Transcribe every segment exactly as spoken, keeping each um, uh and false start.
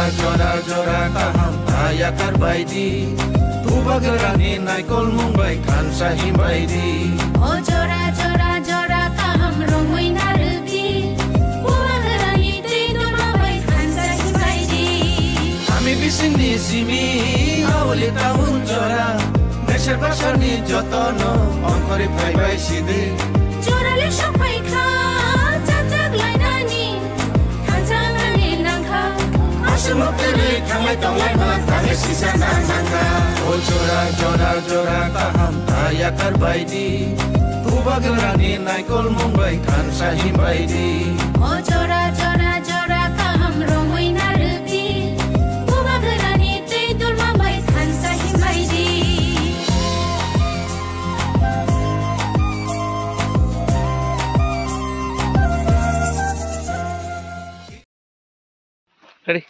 Jora jora kaham ta yakar bai di, Bubagrani naikolmung bai thansa himbai di. O jora jora jora kaham romwi narwk di, Bubagrani twi dulma bai thansa himbai di. Ami bisingni simi auli taun jora, Meser basarni jotono ongkhorwi phaibai sidi. Jorale sokphai kha, chak chak lainani. Thansa nangni nangkha, aswk muktrwi thanglai tonglai man thangwi sisa nang nangkha. O jora, jora, jora kaham ta yakar bai di. Bubagrani naikolmung bai thansa himbai di. O jora, jora, jora kaham romwi narwk di. Bubagrani twi dulma bai thansa himbai di. Ready?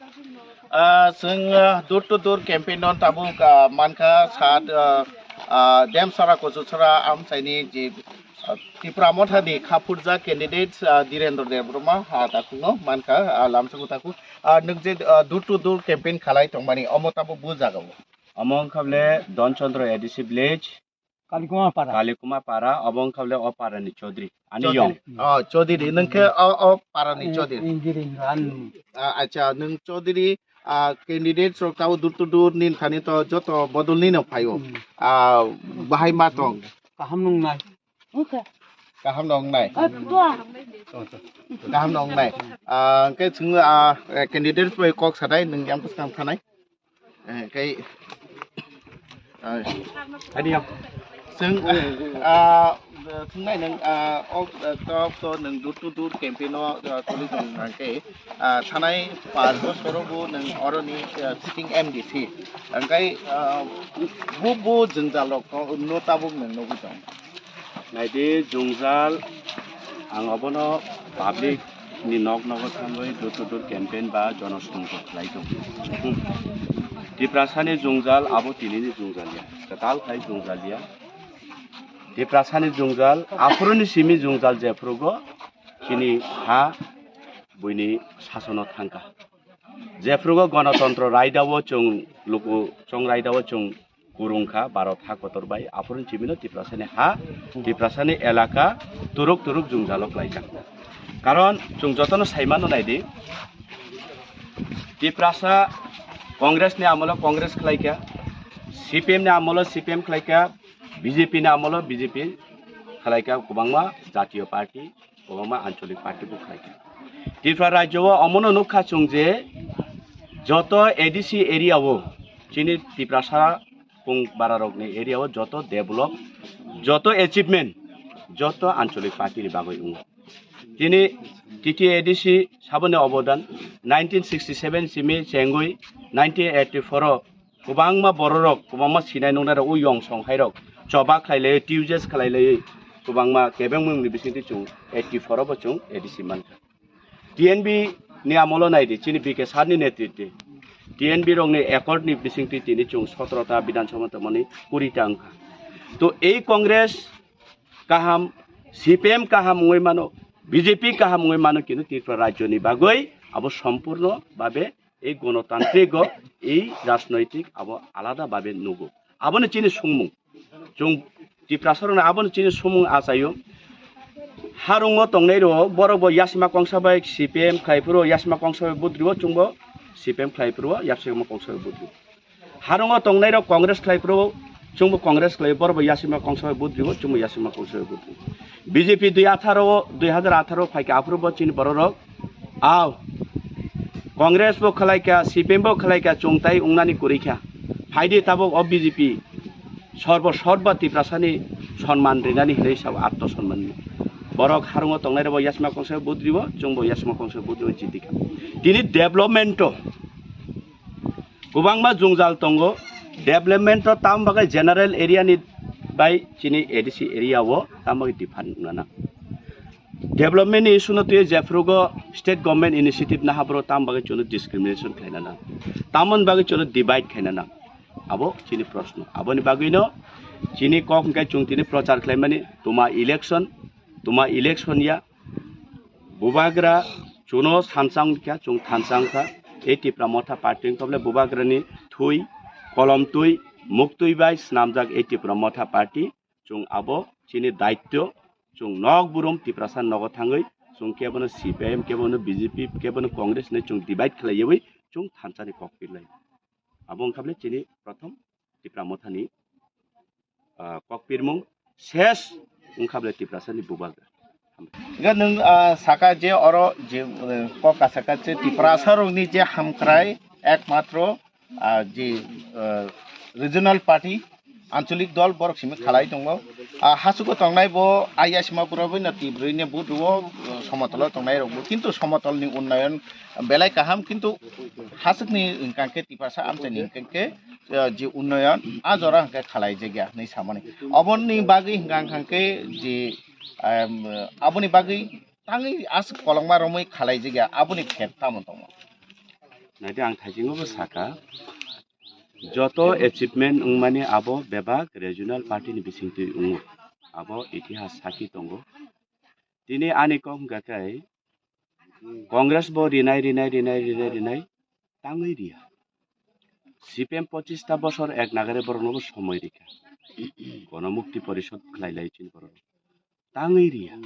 Ah, chwng, ah, door to door campaign no tabuk, ah, mankha sat, ah, ah, Demsara Kochuksara amchaini je, ah, Tipra Mothani khapurjak candidates, ah, Dhirendra Debbarma, ah, takhukno mankha, ah, lamsongo takhuk. Ah, nwng je, ah, door to door campaign khalai tongmani, omo tabuk bo jagao. Omo wngkha bole Don Chandra A D C village, Kalikuma para. Kalikuma para, obo wngkha bole o para ni Chaudhary. Ani Chaudhary. Yong. Oh, Chaudhary, nwng khe o, o para ni Chaudhary. Engineering ran. Ah, acha, nwng Chaudhary, ah, candidates rok tao door to door nin khani to joto bodol nino phaio. Hmm. Ah, bahai ma tong. Kaham nung nai. Kaham nong nai. Ah, tua. Kaham nong nai. Ah, hwnkhe chwng, ah, candidates bai kok sadai nwng yang bwskang thanai. Eh, kai, ah, ani yang. Chwng, ah, thungnai nwng, ah, ok, ah, tok to nwng door to door campaign o, ah, tuli tong nang khe, ah, thanai pas bosor o bo nwng oroni, ah, sitting M D C. Hwnkhe, ah, bo, bo jwngjal rok no tabuk nwng nugwi tong. Naidi jwngjal, ang obono public ni nok nogo thangwi door to door campaign ba jonosongkho khlai tongo. Tiprasani jwngjal abo tinini jwngjal ya, kwtal khai jwngjal ya. Tiprasani jwngjal, aphuruni simi jwngjal jephurugo chini ha buini sasono thangkha. Jephurugo Ganatantro raidao chwng luku, chwng raidao chwng kurung kha Bharat ha kotor bai, aphuru chimino Tiprasani ha, Tiprasani elaka turuk turuk jwngjalo klaijak. Karon chwng jotono saimano naidi, Tiprasa Congress ni amolo Congress khlaikha, C P M ni amolo C P M khlaikha, B J P ni amolo B J P khlaikha, kwbangma jatiyo party, kwbangma ancholik party bo khlaikha. Tripura rajyo o omono nukha chwng je joto A D C area o chini Tiprasa pung bararokni area o joto develop, joto achievement, joto ancholik party ni bagwi wngo. Tini T T A D C saboni obodan nineteen sixty seven simi chengwi nineteen eighty four o kwbangma bororok, kwbangma sinai nuknairok, o yong song hairok choba khlai lai, T U J S khlai lai, kwbangma kebengmungni bisingtwi chwng eighty four o bo chwng A D C mankha. T N B ni amolo naidi, chini B K sir ni netritwi T N B rokni accord ni bisingtwi tini chwng sotoro ta Bidhan Sabha tongmani kuri ta wngkha. To ei Congress kaham, C P M kaham wngwi mano, B J P kaham wngwi mano, kintu Tripura rajyoni bagwi abo sompurno babe ei gonotantrik o, ei rajnoitik abo alada babe nugo. Aboni chini songmung. Chwng Tiprasa rokno abono chini sumung achaio. Harungo tongnai rok borok bo yasima kongsa bai C P M khlai phuru yasima kongsa bai budrio chwngbo C P M khlai phuru yasima kongsa bai budrio. Harungo tongnai rok Congress khlai phuru chwngbo Congress khlai borok bo yasima kongsa bai budrio chwngbo yasima kongsa bai budrio. B J P dui atharo, dui hazar atharo phaikha aphuru bo chini borok rok Aw, Congress bo khlai kha, C P M bo khlai kha, chwng tai wngnani kwrwi kha. Phaidi tabuk o B J P sorbo sorba Tiprasani sonman rinani hinwi sao, atto sonmanni. Borok harungo tongnai rokbo yasma kongsa budribo, chwngbo yasma kongsa budribo jiti kha. Tini development o kwbangma jwngjal tongo. Development o tam bagwi general area ni bai chini A D C area o tam bagwi different wngnana. Development ni issue no twi jephrugo state government initiative naha boro tam bagwi chwngno discrimination khlaina nang, tamoni bagwi chwngno divide khaina nang, abo chini proshno. Aboni bagwino chini kok hwnkhe chwng tini prochar khlaimani, tuma election, tuma election ya, bubagra chwngno thansa wngkha, chwng thansa wngkha, Ei Tipra Motha Party wngkha bole bubagrani thui, kolom twi, muktwi bai swnamjak ei Tipra Motha Party. Chwng abo chini daityo, chwng nok burum Tiprasa nogo thangwi chwng kebono C P I M, kebono B J P, kebono Congress hinwi chwng divide khlaiwi chwng thansa ni kok pirlai. Abo wngkha bole chini prothom Tipra Mothani, ah, kok pirmung, ses wngkha bole Tiprasa ni bubagra. Hwnkhe nwng, ah, saka je oro je, eh, kok kasaka je Tiprasa rokni je hamkrai ekmatro, ah, je, eh, regional party, ancholik dol borok simi khalai tongo. Ah, hasugo tongnai bo ayasima borok bai no tibrui ni vote rwo, eh, somotolo tongnai rok bo. Kintu somotol ni unnayon belai kaham, kintu hasuk ni hwnkha khe Tiprasa amchai ni hwnkha khe, eh, je unnayon a jora hwnkha khalai jagya hinwi samani. Oboni bagwi hwnkha khe je, em, aboni bagwi tangwi aswk kolokma romwi khalai jagya, aboni phet tamo tongo? Naidi ang thaisingo bo saka, joto achievement wngmani abo bebak regional party ni bisingtwi wngo, abo itihas sakhi tongo. Tini ani kok hwnkha khe Congress bo rinai, rinai, rinai, rinai, rinai, tangwi riya. C P M pochista bosor ek nagare borokno bo somoi rikha. Gono Mukti Porishod khlai lai chini borok. Tangwi riya.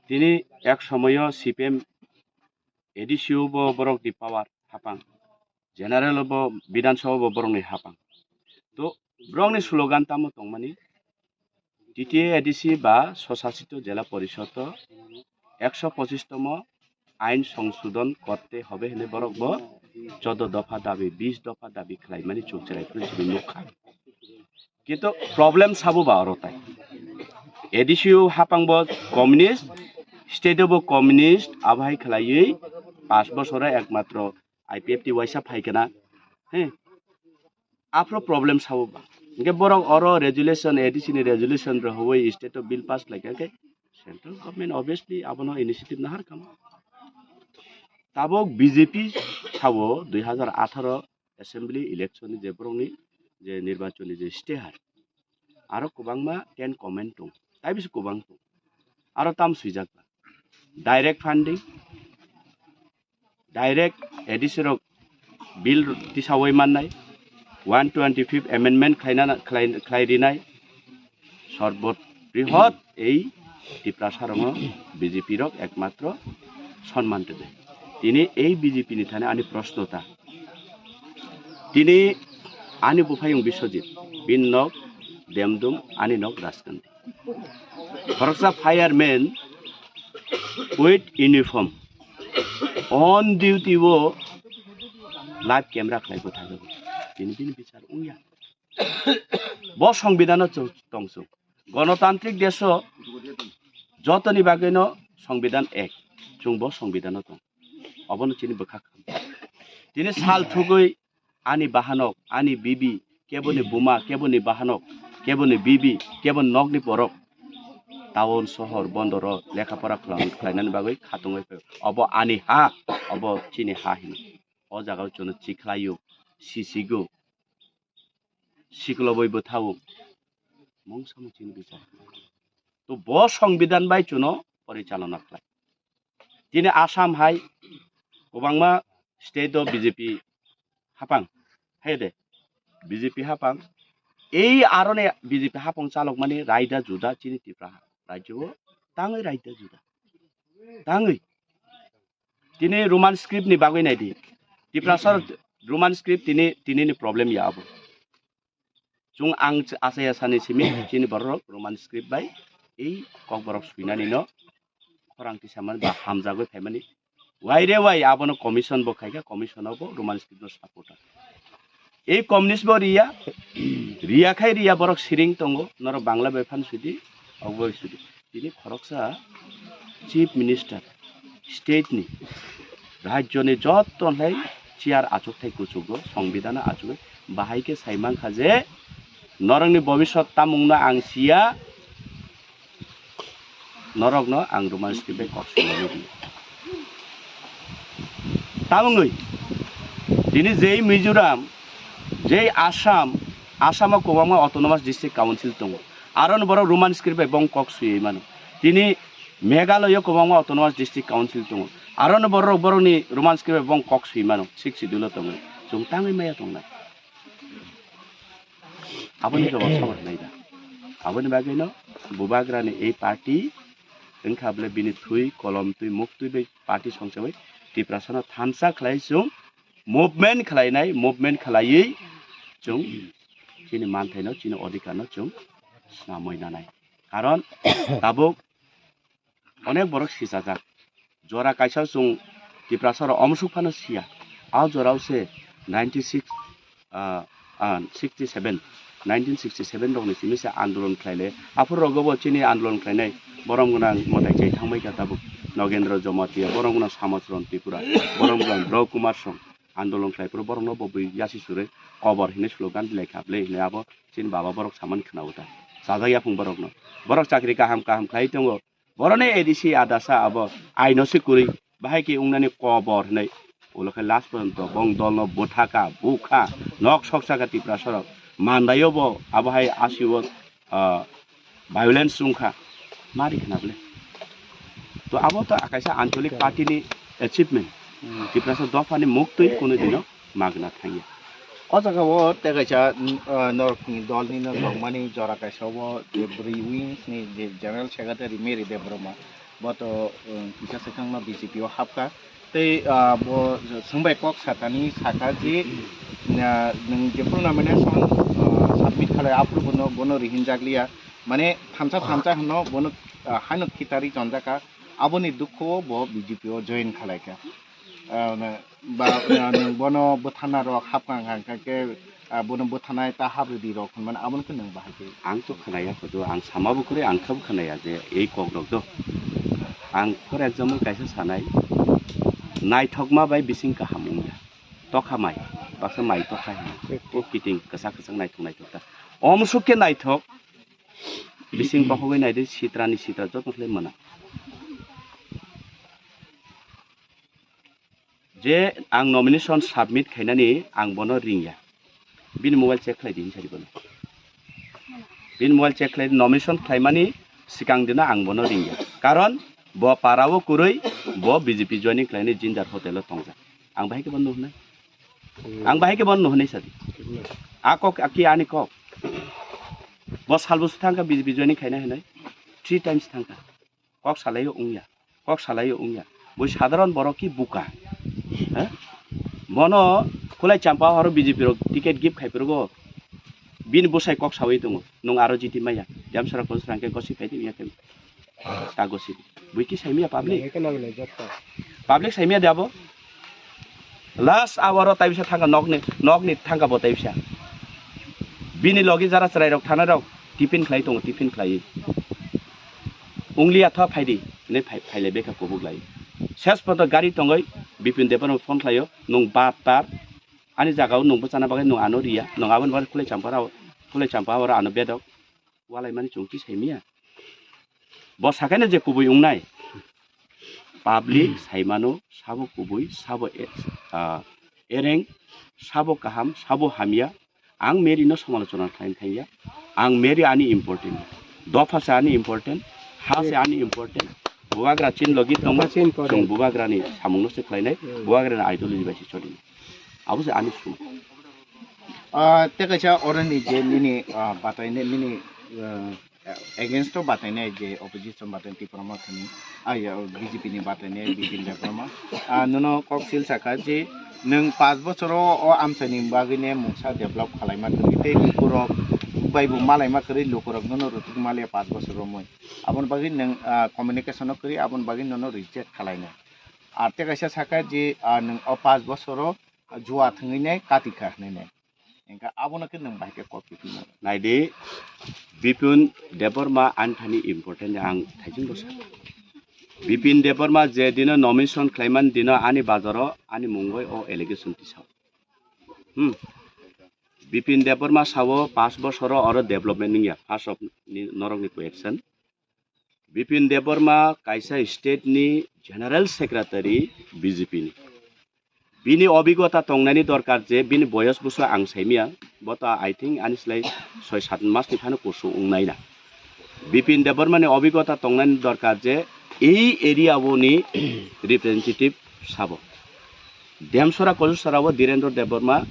Tini ek somoyo C P M A D C o bo borok ni power hapang. General o bo Bidhan Sabha bo borok ni hapang. To borok ni slogan tamo tongmani? T T A A D C ba Swsasito Jela Porishod o ekso pochis tomo ain songsodon korte hobe hinwi borok bo chodo dopha dabi, bis dopha dabi khlaimani chwng chwrai phuru simi nukha. Kintu problem sabo ba oro tai. A D C o hapang bo communist, state o bo communist, abo hai khlaiwi pash bosoro ekmatro I P F T waisa phaikana. He. Aphro problem sabo ba. Hingke borok oro resolution, A D C ni resolution rohoi state o bill pass khlaikha khe central government obviously abono initiative nahar kamo. Tabok B J P sabo dui hazar atharo assembly election ni je borokni je nirbachon ni je stay hai. Aro kwbangma ten comment tong. Tai bisi kwbang tong. Aro tam swijak ba. Direct funding, direct A D C rok bill tisawi mannai, one twenty fifth amendment khlaina, khlai, khlai rinai, sorbot brihot ei Tiprasa rokno B J P rok ekmatro sonman rwnai. Tini ei B J P ni thani ani proshno ta. Tini ani buphayung Biswajit, bini nok Demdum, ani nok Rajkandi. Khoroksa fireman with uniform on duty o live camera khlai bwthago. Tini bini bichar wngya. Bo songbidano chw-, tongsu. Gonotantrik deso jotoni bagwino songbidan ek. Chwng bo songbidano tong. Obono chini bwkha kha. Tini sal thugwi ani bahanok, ani bibi, keboni buma, keboni bahanok, keboni bibi, keboni nokni borok town sohor bondoro lekha pora khwlang-, khlainani bagwi khatungwi phaio. Obo ani ha, obo chini ha hino. O jaga o chwngno chikhlaio, sisigo, siklobwi bwthao. Mungsa mung chini bichar. To bo songbidhan bai chwngno porichalona khlai. Tini Assam hai kwbangma state o B J P hapang, hai de, B J P hapang. Ei aroni B J P hapang chalokmani raida juda chini Tripura rajyo o tangwi raida juda. Tangwi. Tini Roman script ni bagwi naidi. Tiprasar Roman script tini, tini ni problem ya abo. Chwng ang ch-, achai asani simi chini borok Roman script bai ei kokborok swinani no khorang tisamani ba hamjagwi phaimani. Wai re wai abono commission bo khaikha, commission o bo Roman script no supporter. Ei communist bo riya, riya khai riya borok siring tongo, norok Bangla bai phan sudi, obo bai sudi. Tini khoroksa chief minister, state ni, rajyo ni joto nai chair achuk thai kuchugo, songbidano achugwi, bahai khe sai mankha je norokni bobiswt tamungno ang siya, norokno ang Roman script bai kok swinani di. Tamungwi, tini jei Mizoram, jei Assam, Assam o kwbangma autonomous district council tongo. Aro ni borok Roman script bai bong kok swiwi mano. Tini Meghalaya o kwbangma autonomous district council tongo. Aro no borok, borokni Roman script bai bong kok swi mano, Sixth Schedule o tongwi. Chwng tangwi maya tongnai. Aboni jawab sama hwnwi da. Aboni bagwi no Bubagrani ei party wngkha bole bini thwi, kolom twi, muk twi bai party songchawi Tiprasano thansa khlai chwng movement khlainai, movement khlaiwi chwng chini manthaino, chini odhikarno chwng snamwi nanai. Karon tabuk onek borok sijajak. Jora kaisa chwng Tiprasa rok omsuk phano siya. A jorao se ninety six, ah, ah, sixty seven, nineteen sixty seven rokni simi se andolon khlaile. Aphuru rogo bo chini andolon khlainai borom gwnang mwtai chai thangbai kha tabuk Nogendra Jamatia, borom gwnang Samachron Tripura, borom gwnang Draw Kumar Song andolon khlai phuru borokno bo bui yasi surwi kobor hinwi slogan bilai kha bwle hinwi abo chini baba borok samani khna o ta. Chajak yaphung borokno. Borok chakri kaham kaham khlai tongo. Boroni A D C adasa abo aino se kwrwi, bahai khe wngnani kobor hinwi. Ulo khe last porjonto bong dolno bwthaka, bukha, nok soksaka Tiprasa rok. Mandaio bo abo hai asio, ah, violence wngkha. Mari khna bwle. To abo to kaisa ancholic party ni achievement. Hmm. Tiprasa dophani muktwi kunu dino magna thangya. O jaga o tei kaisa, mm, ah, norokni dolni no tongmani jora kaisa o je bwrwi wings ni je general secretary Mary Debbarma, bo to, um, kisa swkang no B J P o hapkha. Tei, ah, bo swngbai kok sakani saka je, ah, nwng jephuru nomination, ah, submit khalai aphuru bono, bono rihinjakliya. Mane thansa thansa hwno bono, ah, haino khitari tonjaka. Aboni dukho o bo B J P o join khalaikha. Ah, na, ba, ah, nwng bono bwthana rok hapkha hwnkha khe, ah, bono bwthanai ta habrwdi rok hwnmani abono khe nwng bahai khe. Ang to khwnaya khodo, ang sama bo kwrwi, ang khe bo khwnaya je ei kok rok do. Ang for example kaisa sanai, naithokma bai bising kaham wngya. Tokha mai, baksa mai tokha hino. O kiting kwchak kwchak naithok naithok ta. Omsuk khe naithok, bising bokhogwi naidi, sitrani sitra joto khlai mwnang. Je ang nomination submit khainani ang bono ringya. Bini mobile check khlai di hinsa di bono. Bini mobile check khlai di, nomination khlaimani swkang dino ang bono ringya. Karon bo para o kwrwi, bo B J P joining khlainai Ginger Hotel o tongjak. Ang bahai khe bono nuhnai. Ang bahai khe bono nuhnai sadi. A kok, a ki ani kok. Bo salbusu thangkha B J P joining khaina hinwi. Three times thangkha. Kok salaio wngya. Kok salaio wngya. Bui sadharon borok ki buka. He? Bono Khulai Champa horo B J P rok ticket give khai phuru go. Bini bwsai kok sawi tongo. Nwng aro jiti maya. Jamsara kosra hwnkhe gosi khai di, ya khai. Ta gosi. Bui ki saimaya public? Public saimaya de abo? Last hour o taibisa thangkha nokni, nokni thangkha bo taibisa. Bini logi jara chwrairok thangnai rok tiffin khlai tongo, tiffin khlaiwi. Ungliya tho phaidi, hinwi phai-, phailai bekha kubuk lai. Ses poto gari tongoi Bipin Debbarma phone khlaio, nwng batar, ani jagao nwng bwchana bagwi nwng ano riya, nwng aboni bagwi Khulai Champa rao, Khulai Champa oro ano bedok. Walai mani chwng ki saimaya. Bo sakaino je kubui wngnai. Public saimano sabo kubui, sabo e-, ah, ereng, sabo kaham, sabo hamya. Ang Mary no samalochona khlaina thangya. Ang Mary ani important. Dopha se ani important. Ha se ani important. Bubagra chin logi tongo. Dopha se important. Chwng Bubagrani samungno se khlainai. Hmm. Bubagrani ideology bai se choli. Abo se ani sum. Ah, tei kaisa oroni je nini, ah, bataini nini, ah, against o batainai je opposition batainai Tipra Mothani, ah, ya, B J P ni batainai Bipin Debbarma. Ah, nono kok sil saka je nwng panch bochor o, o amchaini bagwi ne mungsa develop khalaima kwrwi tei lukurok bai bo malaima kwrwi lukurok nono rwtwk maliya panch bochor romwi. Aboni bagwi nwng, ah, communication o kwrwi, aboni bagwi nono reject khalainai. Ar tei kaisa saka je, ah, nwng o panch bochor o jua thwngwi nai kati kha hwnwi nai. Engkha abono khe nwng bahai khe kok kiphilma. Naidi, Bipin Debbarma ani thani important ang thaising bwsa. Bipin Debbarma je dino nomination khlaimani dino ani bazaro ani mungoi o allegation tisao. Hmm. Bipin Debbarma sao panch bosoro oro development wngya, first of ni, norokni question. Bipin Debbarma kaisa state ni general secretary B J P ni. Bini obigota tongnani dorkar je bini boyos buso ang saimia, bo to I think ani slai soi sat mas ni phano kusu wngnai na. Bipin Debbarma ni obigota tongnani dorkar je Ei area o ni representative sabo. Demsora Kojusara o Dhirendra Debbarma,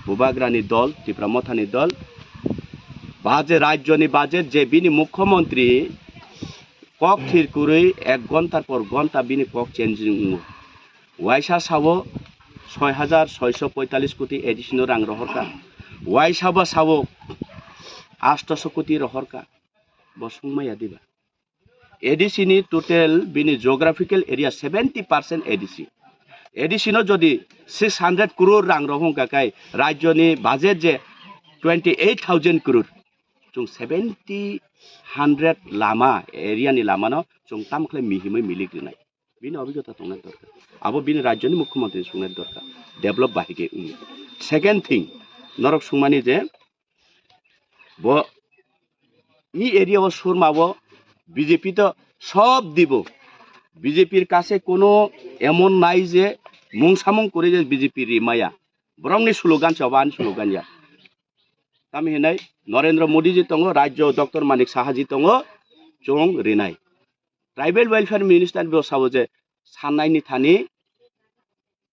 Bubagrani dol, Tipra Mothani dol, budget, rajyoni budget je bini mukhyamantri kok thir kwrwi ek ghontar por ghonta bini kok changing wngo. Waisa sao soi hajar soiso poitalish koti A D C no rang rohorkha. Waisa bo sao astoso koti rohorkha. Bo sungmaya diba? A D C ni total bini geographical area seventy percent A D C. A D C no jodi six hundred crore rang rohorkha kai rajyoni budget je twenty eight thousand crore. Chwng seventy hundred lama, area ni lama no chwng tam khlai mihimwi milik rinai. Bini obhigota tongna dorkar. Abo bini rajyoni mukhyamantri sungna dorkar. Develop bahai khe wngya. Second thing, norok sungmani je bo ni area o surma bo B J P to sob dibo. B J P r kase kono emon nai je mung samung kwrwi je B J P rimaya. Borokni slogan se obo ani slogan ya. Tamo hinai Narendra Modi ji tongo, rajyo Doctor Manik Saha ji tongo, chwng rinai. Tribal Welfare Minister bo sabo je sannaini thani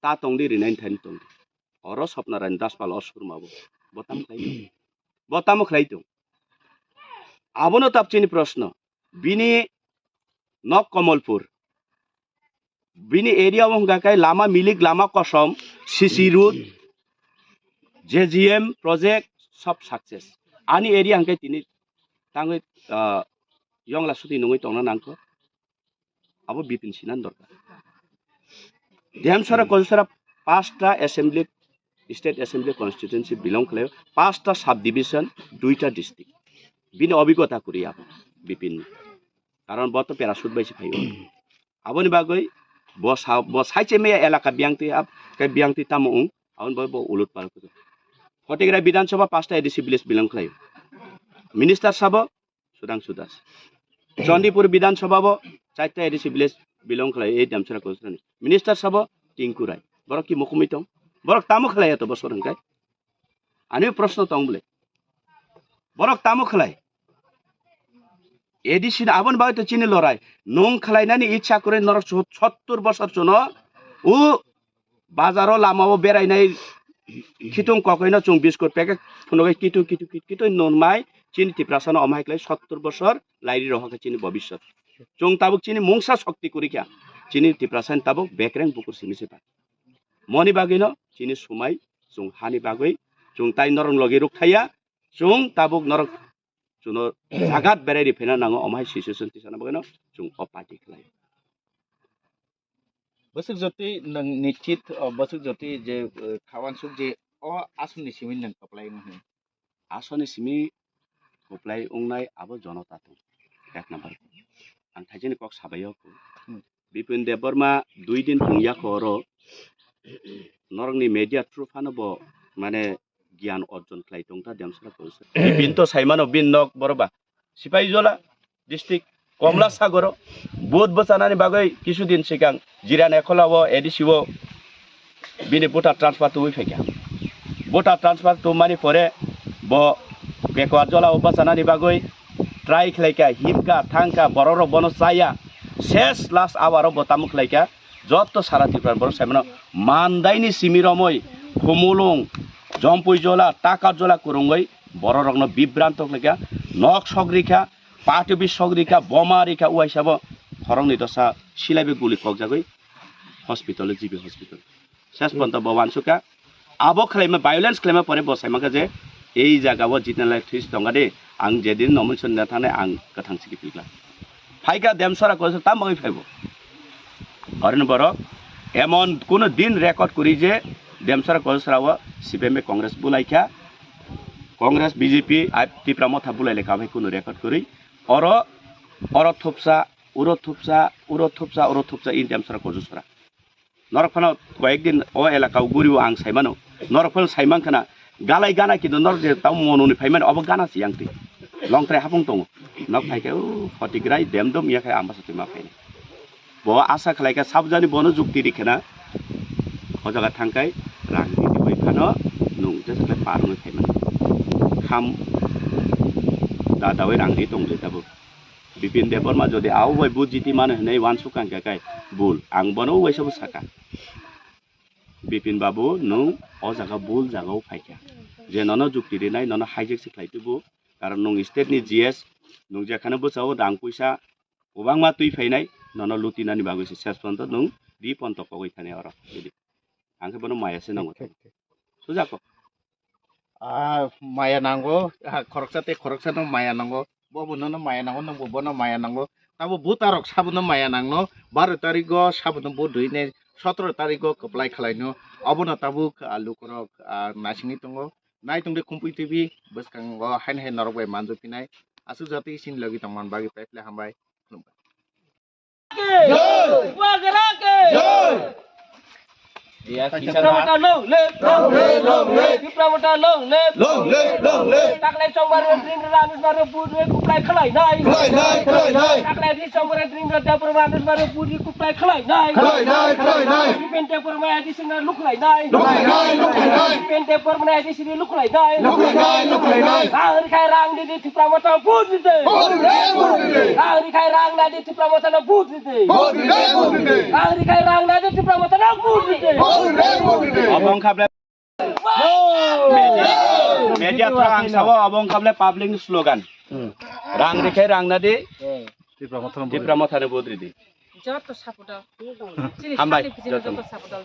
ta tongdi, rinaini thani tongdi. Oro Swapna Rani Daspal o surma bo. Bo tamo khlai tong? Bo tamo khlai tong? Abono tab chini proshno. Bini nok Komolpur. Bini area o hwnkha khe lama milik, lama kosom, C C road, J G M project, sob success. Ani area hwnkhe tini tangwi, ah, yongla suti nungwi tongna nangkho. Abo Bipin Sinan dorkar. Demsora Kojusara pasta assembly, state assembly constituency belong khlaio, pasta subdivision, duita district. Bini obhigota kwrwi abo Bipin ni. Karon bo to parachute bai se phaio. Aboni bagwi bo sa-, bo saiche meya elaka biyangtwi ab-, khe biyangtwi tamo wng, aboni bagwi bo ulut palot kwrwi. Photograph Bidhan Sabha pasta A D C village belong khlaio. Minister sabo Sudhangshu Das. Chandipur Bidhan Sabha bo chaita A D C village belong khlai ei Damsara Kojusarani. Minister sabo Tinku Rai. Borok ki mukumui tong? Borok tamo khlai ya to bosor hwnkhe? Ani proshno tong bole. Borok tamo khlai? A D C ni aboni bagwi to chini lorai. Nwng khlainani ichha kwrwi norok sottur bosor chuno u bazaro lamao berainai khitung kokoino chwng biskut packet phunugwi kitu kitu kitu kitu nunmai chini Tiprasano omo hai khlai sottur bosor lairi rohor khe chini bobiswt. Chwng tabuk chini mungsa shokti kwrwi kha chini Tiprasani tabuk bekreng bukur simi se pai. Moni bagwino chini sumai chwng hani bagwi chwng tai norok logi rwkthaiya chwng tabuk norok chuno jagat berai ri phena nango omo hai situation tisana bagwino chwng o party khlai. Bwswk jotwi nwng nichit, o, bwswk jotwi je, eh, khawansuk je o aswkni simi nwng kwplai wngwi hwnwi? Aswkni simi kwplai wngnai abo jonota tong, ek number. Ang thaisini kok sabai o kho. Hmm. Bipin Debbarma dui din tong ya kho oro. Norokni media through phano bo mane giyan orjon khlai tong ta Demsara Kojusara. Bipin to saimano bin nok boro ba. Sipaijala district, Komla Sagoro, vote bwchanani bagwi kisu din sikang Jiran Ekhola o A D C o bini voter transfer tubui phaikha. Voter transfer tubmani pore bo Bekuarjala o bwchanani bagwi try khlaikha, himkha, thangkha, bororok bono chaya. Ses last hour o bo tamo khlaikha, jotto sara Tripura borok saimano mandaini simi romwi Khumulwng, Jompuijola, Takarjola kwrwngwi bororokno bibranto khlaikha, nok sok rikha, patubi sok rikha, boma rikha, uaisa bo khoroknwi dosa silaibi guli kokjagwi hospital o, G B hospital. Ses ponto bo wansukha. Abo khlaima, violence khlaima pore bo saimankha je ei jaga o Jitenlal Thwis tongkha de, ang jedin nomination na thangnai ang kwthang siki pilkla. Phaikha Demsara Kojusara tamo wngwi phaibo. Oroni borok emon kuno din record kwrwi je Demsara Kojusara o C P M bai Congress bulaikha, Congress, B J P, ai Tipra Motha bulai lekha bai kuno record kwrwi. Oro, oro thupsa, uro thupsa, uro thupsa, uro thupsa in Demsara Kojusara. Norok phano koyek din o elaka o guri o ang saimano. Norok phano saimankha na galai gana kintu norok je tamo mononi phaimani obo gana se yang twi. Longtrai hapung tongo. Nok phaikhe o Photigrai demdom yakhai ang basa twi ma phainai. Bo asa khlaikha sabjani bono jukti rikhe na. O jaga thangkai rang ridi bai phano nwng jesa khlai par wngwi phaimani. Kham da dawi rang ri tongde tabuk. Bipin Debbarma jodi abo bai vote jiti mano hinwi uansuk kha hwnkhe kai bul. Ang bono uaisa bo sakha. Bipin babu, nwng o jaga bul jaga o phaikha. Je nono jukti rinai, nono hijack se khlai tubu. Karon nwng state ni G S, nwng jekhano bwchao rang puisa kwbangma twi phainai, nono lutinani bagwi se ses ponto nwng ri ponto kogwi thani oro. Bidi. Ang khe bono maya se nango. Thik, thik, thik. Sujako. Ah, maya nango, ah, khoroksa tei khoroksa no maya nango. Bo bo nono maya nango, nwng bo bono maya nango. Tabo buta rok sabono maya nangno, baro tarigo sabono bo dui ne sotro tarigo kwplai khlai no. Obono tabuk, ah, lukurok, ah, naisingwi tongo. Nai tongde Khumpui T V bwskango haino hai norok bai manjupinai. Aswk jati sini logi tongman bagwi paiple hambai. Khulumbai. Tipra Motha long live! Long live, long live! Tipra Motha long live! Long live, long live! Taklai chongbar dring ranis maro bud we kuplai khlai nai. Khlai nai, khlai nai! Taklai di chongbar dring ranis maro bud we kuplai khlai nai. Khlai nai, khlai nai! Pente por ma di sina luk khlai nai. Luk khlai nai, luk khlai nai! Pente por ma di sina luk khlai nai. Luk khlai nai, luk khlai nai! Rang rikhai rang di di Tipra Motha bud di de. Bud di de, bud di de! Rang rikhai rang na di Tipra Motha no bud di de. Bud di de, bud di de! Rang rikhai rang na di Tipra Motha no bud di de. Bud di de, bud di de! Abong khablai. Media, media thrang sawa abong khablai public ni slogan. Hmm. Rang rikhai rang na di. Tipra Motha no bud di de. Joto support. Hambai, joto. Joto support.